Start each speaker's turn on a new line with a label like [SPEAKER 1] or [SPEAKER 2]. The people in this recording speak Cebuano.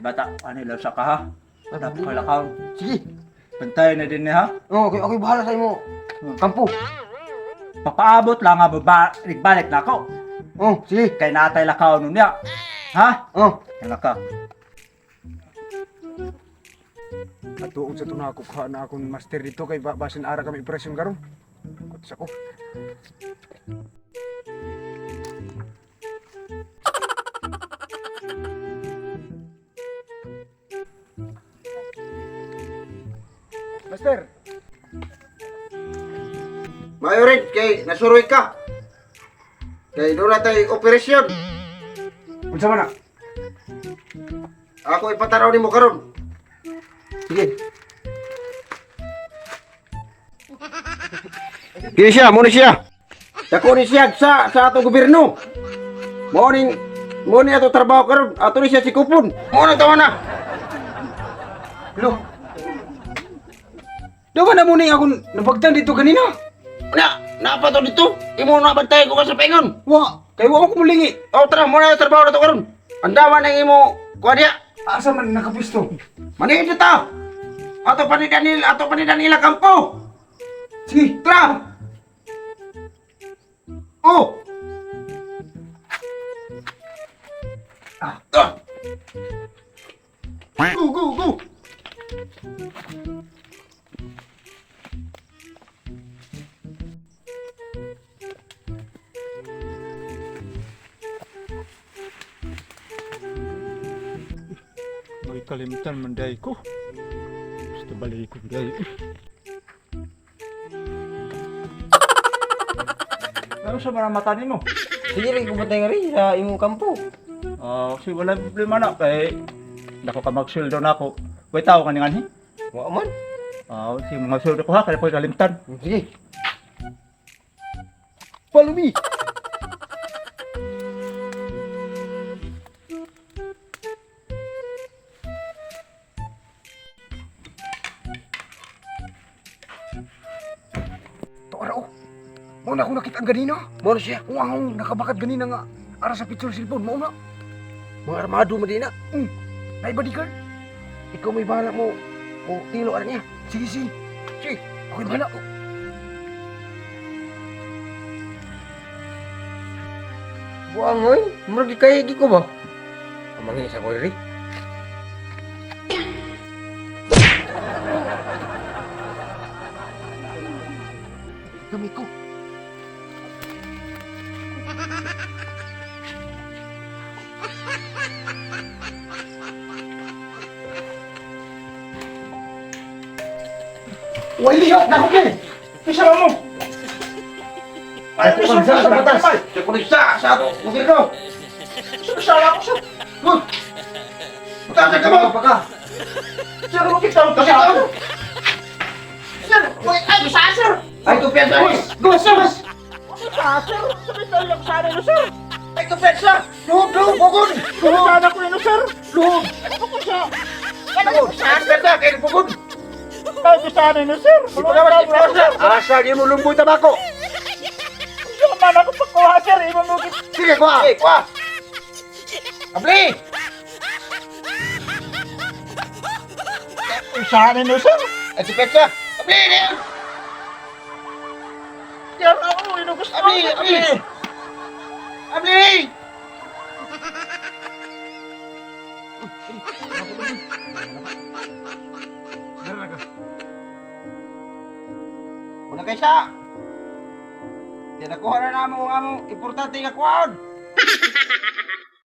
[SPEAKER 1] Bata, ano lang sa ka ha? Napakalakaw.
[SPEAKER 2] Sige.
[SPEAKER 1] Pantay na din ni ha?
[SPEAKER 2] Oh, okay, okay, bahala sa imo. Kampo.
[SPEAKER 1] Papaabot lang nga, balik na ako.
[SPEAKER 2] Oh, sige.
[SPEAKER 1] Kay natay lakaw nun niya. Ha?
[SPEAKER 2] Oh.
[SPEAKER 1] Kaya ka.
[SPEAKER 3] Atuon sa to na ako kuha na akong master dito kay basin ara kami operasyon karon. Kutis ako. Master,
[SPEAKER 2] Mayo rin, kay nasuroy ka. Kay doon na tayo operasyon.
[SPEAKER 3] Unsa man na?
[SPEAKER 2] Ako ipatanaw nimo karon. Sige. Kini siya, mo ni siya. Dako ni siya sa atong gobyerno. Mo ni ato trabaho karon, ato ni siya sikupon. Mo na tawa na.
[SPEAKER 3] Lo. Daw na mo ni akong nabagtan dito kanina.
[SPEAKER 2] Na, napa to dito. Imo na bantay ko ka sa pengon.
[SPEAKER 3] Wa, kay wa ako mulingi.
[SPEAKER 2] O tara, mo na trabaho na to karon. Andaman ang imo kuha diya.
[SPEAKER 3] Asa man nakapisto?
[SPEAKER 2] Manihid na ta. Ato pa ni Daniel, ato pa ni Daniela Campo.
[SPEAKER 3] Sige,
[SPEAKER 2] Tara. Oh. Ah. Ah. Go, go, go.
[SPEAKER 1] May kalimtan man day ko. Basta balik ko day. Ano sa mga mata nimo?
[SPEAKER 2] Sige rin, kumantay nga rin sa imong kampo.
[SPEAKER 1] Ah, kasi wala problema na kay dako ka magsuldo na ako. Way tao ka ningan hi.
[SPEAKER 2] Wa man.
[SPEAKER 1] Ah, si mga suldo ko ha kay ko kalimtan.
[SPEAKER 2] Sige. Follow me.
[SPEAKER 3] To ara oh. Mo na ako nakita ang ganina.
[SPEAKER 2] Mo na siya.
[SPEAKER 3] Wa akong nakabakat ganina nga ara sa picture cellphone mo na.
[SPEAKER 2] Mga armado mo din na.
[SPEAKER 3] Nay bodyguard.
[SPEAKER 2] Ikaw may bahala mo. O tilo ara niya.
[SPEAKER 3] Sige, sige.
[SPEAKER 2] Sige.
[SPEAKER 3] Ako'y bahala.
[SPEAKER 2] Buang oy, murag gikayagi ko ba? Amangin sa ko rin. Kami ko.
[SPEAKER 3] Way lihok na ko kay.
[SPEAKER 1] Bisa mo.
[SPEAKER 2] Ay, ko sa batas. Sa kulisa sa ato gobyerno.
[SPEAKER 1] Bisa ako sa.
[SPEAKER 2] Good. Taas ka mo.
[SPEAKER 3] Baka.
[SPEAKER 1] Sir, mo kita
[SPEAKER 2] Kasi tao.
[SPEAKER 1] Sir, wait, ay bisa sir.
[SPEAKER 2] Ay, kumpiyansa.
[SPEAKER 3] Go, sir.
[SPEAKER 1] Bisa sir, sabi tayo lang sana no sir.
[SPEAKER 2] Ay, kumpiyansa. Luhog, luhog, bukod.
[SPEAKER 1] Luhod sana ko yun sir.
[SPEAKER 2] Luhog.
[SPEAKER 1] Ano ko siya?
[SPEAKER 2] Luhog. Ay, kumpiyansa. Kaya bukod.
[SPEAKER 1] Ay, bisa no sir.
[SPEAKER 2] Ipagawas, ipagawas na.
[SPEAKER 3] Asa di mo lumboy tabako.
[SPEAKER 1] Siya man ako pagkuha sir, imo mo git.
[SPEAKER 3] Sige, kuha.
[SPEAKER 2] Sige, kuha. Abli.
[SPEAKER 1] Bisa no sir.
[SPEAKER 2] Ay, kumpiyansa. Abli, ni.
[SPEAKER 1] Sir, ako inugos.
[SPEAKER 2] Abli, abli. Abli. Una kaysa. Kaya nakuha na namo ang among importante nga kuhaon.